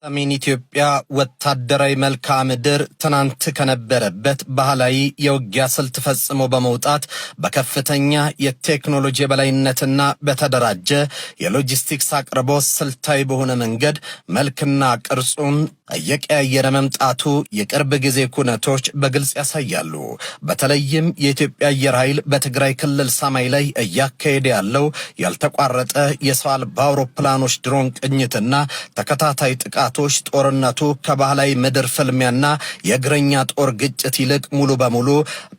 ሰሜን ኢትዮጵያ ወታደራዊ መልክዓ ምድር ትናንት ከነበረበት ባህላዊ የውጊያ ስልት ፈጽሞ በመውጣት በከፍተኛ የቴክኖሎጂ የበላይነትና በተደራጀ የሎጂስቲክስ አቅርቦት ስልታዊ በሆነ መንገድ መልክና ቅርጹን እየቀያየረ መምጣቱ የቅርብ ጊዜ ኩነቶች በግልጽ ያሳያሉ። በተለይም የኢትዮጵያ አየር ኃይል በትግራይ ክልል ሰማይ ላይ እያካሄደ ያለው ያልተቋረጠ የሰው አልባ አውሮፕላኖች ድሮን ቅኝትና ተከታታይ ጥቃቶች ጦርነቱ ከባህላዊ ምድር ፍልሚያና የእግረኛ ጦር ግጭት ይልቅ ሙሉ በሙሉ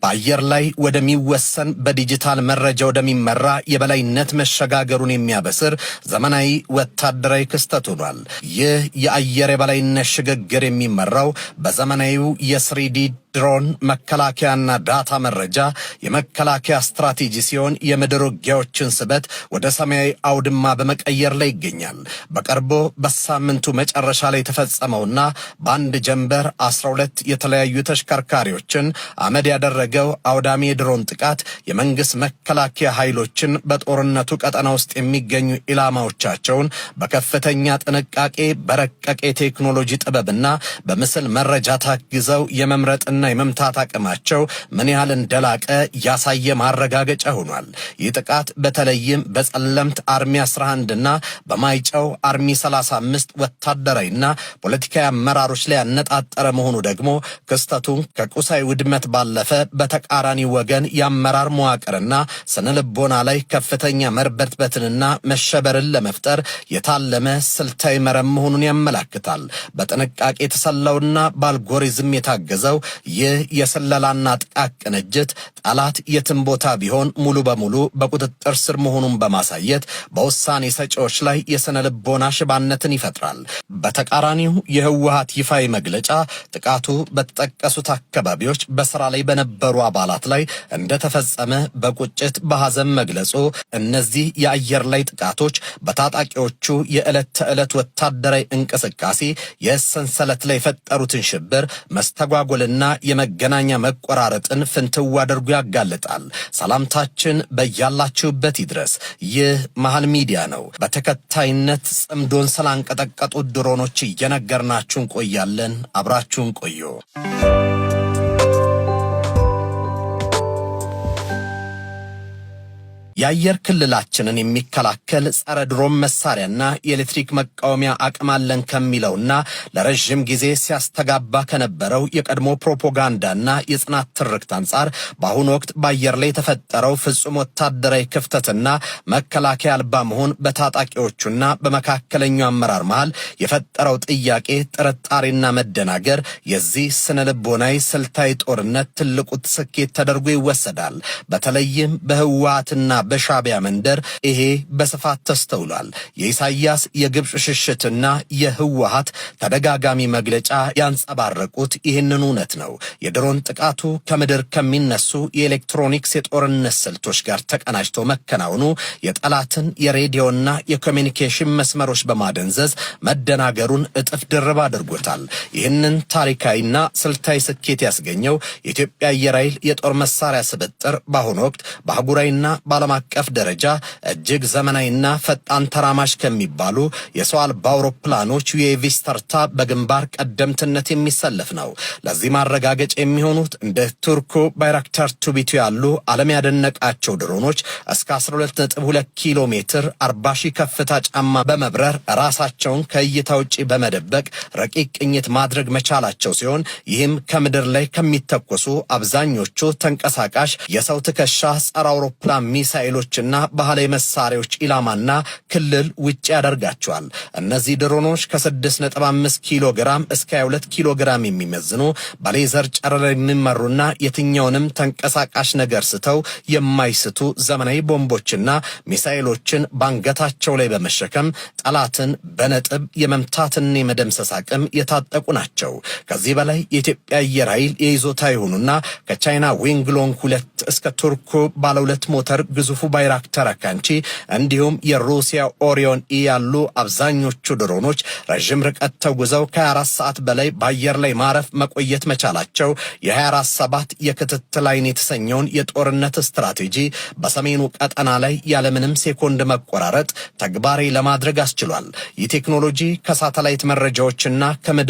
በአየር ላይ ወደሚወሰን፣ በዲጂታል መረጃ ወደሚመራ የበላይነት መሸጋገሩን የሚያበስር ዘመናዊ ወታደራዊ ክስተት ሆኗል። ይህ የአየር የበላይነት ሽግግር የሚመራው በዘመናዊው የ 3D ድሮን መከላከያና data መረጃ የመከላከያ ስትራቴጂ ሲሆን፣ የምድር ውጊያዎችን ስበት ወደ ሰማያዊ አውድማ በመቀየር ላይ ይገኛል። በቅርቡ በሳምንቱ መጨረሻ ላይ የተፈጸመውና በአንድ ጀንበር 12 የተለያዩ ተሽከርካሪዎችን አመድ ያደረገው አውዳሚ የድሮን ጥቃት የመንግስት መከላከያ ኃይሎችን በጦርነቱ ቀጠና ውስጥ የሚገኙ ኢላማዎቻቸውን በከፍተኛ ጥንቃቄ፣ በረቀቀ የቴክኖሎጂ ጥበብና በምስል መረጃ ታግዘው የመምረጥና የመምታት አቅማቸው ምን ያህል እንደላቀ ያሳየ ማረጋገጫ ሆኗል። ይህ ጥቃት በተለይም በጸለምት Army 11 እና በማይጨው Army 35 ወታደራዊና ፖለቲካዊ አመራሮች ላይ ያነጣጠረ መሆኑ ደግሞ ክስተቱን ከቁሳዊ ውድመት ባለፈ በተቃራኒ ወገን የአመራር መዋቅርና ስነ ልቦና ላይ ከፍተኛ መርበትበትንና መሸበርን ለመፍጠር የታለመ ስልታዊ መረብ መሆኑን ያመላክታል። በጥንቃቄ የተሰላውና በአልጎሪዝም የታገዘው ይህ የስለላና ጥቃት ቅንጅት ጠላት የትም ቦታ ቢሆን ሙሉ በሙሉ በቁጥጥር ስር መሆኑን በማሳየት በውሳኔ ሰጪዎች ላይ የስነ ልቦና ሽባነትን ይፈጥራል። በተቃራኒው የህወሀት ይፋዊ መግለጫ ጥቃቱ በተጠቀሱት አካባቢዎች በስራ ላይ በነበሩ አባላት ላይ እንደተፈጸመ በቁጭት በሐዘን መግለጹ፣ እነዚህ የአየር ላይ ጥቃቶች በታጣቂዎቹ የዕለት ተዕለት ወታደራዊ እንቅስቃሴ የሰንሰለት ላይ የፈጠሩትን ሽብር፣ መስተጓጎልና የመገናኛ መቆራረጥን ፍንትው አድርጎ ያጋልጣል። ሰላምታችን በያላችሁበት ይድረስ። ይህ መሃል ሚዲያ ነው። በተከታይነት ጽምዶን ስላንቀጠቀጡት ድሮኖች እየነገርናችሁ እንቆያለን። አብራችሁን ቆዩ። የአየር ክልላችንን የሚከላከል ጸረ ድሮን መሳሪያና የኤሌክትሪክ መቃወሚያ አቅም አለን ከሚለውና ለረዥም ጊዜ ሲያስተጋባ ከነበረው የቀድሞ ፕሮፓጋንዳና የጽናት ትርክት አንጻር፣ በአሁኑ ወቅት በአየር ላይ የተፈጠረው ፍጹም ወታደራዊ ክፍተትና መከላከያ አልባ መሆን በታጣቂዎቹና በመካከለኛው አመራር መሃል የፈጠረው ጥያቄ፣ ጥርጣሬና መደናገር የዚህ ስነ ልቦናዊ ስልታዊ ጦርነት ትልቁ ስኬት ተደርጎ ይወሰዳል። በተለይም በህወሓትና በሻቢያ መንደር ይሄ በስፋት ተስተውሏል። የኢሳያስ የግብፅ ሽሽትና የህወሓት ተደጋጋሚ መግለጫ ያንጸባረቁት ይህንን እውነት ነው። የድሮን ጥቃቱ ከምድር ከሚነሱ የኤሌክትሮኒክስ የጦርነት ስልቶች ጋር ተቀናጅቶ መከናወኑ የጠላትን የሬዲዮና የኮሚኒኬሽን መስመሮች በማደንዘዝ መደናገሩን እጥፍ ድርብ አድርጎታል። ይህንን ታሪካዊና ስልታዊ ስኬት ያስገኘው የኢትዮጵያ አየር ኃይል የጦር መሳሪያ ስብጥር በአሁኑ ወቅት በአህጉራዊና በዓለም አቀፍ ደረጃ እጅግ ዘመናዊና ፈጣን ተራማጅ ከሚባሉ የሰው አልባ አውሮፕላኖች UAVs ተርታ በግንባር ቀደምትነት የሚሰለፍ ነው። ለዚህ ማረጋገጫ የሚሆኑት እንደ ቱርኩ ባይራክታር TB2 ያሉ ዓለም ያደነቃቸው ድሮኖች እስከ 12.2 ኪሎ ሜትር፣ 40 ሺህ ከፍታ ጫማ በመብረር ራሳቸውን ከእይታ ውጪ በመደበቅ ረቂቅ ቅኝት ማድረግ መቻላቸው ሲሆን፣ ይህም ከምድር ላይ ከሚተኮሱ አብዛኞቹ ተንቀሳቃሽ የሰው ትከሻ ጸረ አውሮፕላን ሚሳኤሎችና ባህላዊ መሳሪያዎች ኢላማና ክልል ውጭ ያደርጋቸዋል። እነዚህ ድሮኖች ከ6.5 ኪሎ ግራም እስከ 22 ኪሎ ግራም የሚመዝኑ፣ በሌዘር ጨረር የሚመሩና የትኛውንም ተንቀሳቃሽ ነገር ስተው የማይስቱ ዘመናዊ ቦምቦችና ሚሳኤሎችን ባንገታቸው ላይ በመሸከም ጠላትን በነጥብ የመምታትና የመደምሰስ አቅም የታጠቁ ናቸው። ከዚህ በላይ የኢትዮጵያ አየር ኃይል የይዞታ የሆኑና ከቻይና ዊንግሎንግ 2 እስከ ቱርኩ ባለሁለት ሞተር ግዙፎቹ ግዙፉ ባይራክተር አካንቺ እንዲሁም የሩሲያ ኦሪዮን ኢ ያሉ አብዛኞቹ ድሮኖች ረዥም ርቀት ተጉዘው ከ24 ሰዓት በላይ በአየር ላይ ማረፍ መቆየት መቻላቸው የ24/7 የክትትል አይን የተሰኘውን የጦርነት ስትራቴጂ በሰሜኑ ቀጠና ላይ ያለምንም ሴኮንድ መቆራረጥ ተግባራዊ ለማድረግ አስችሏል። ይህ ቴክኖሎጂ ከሳተላይት መረጃዎችና ከምድር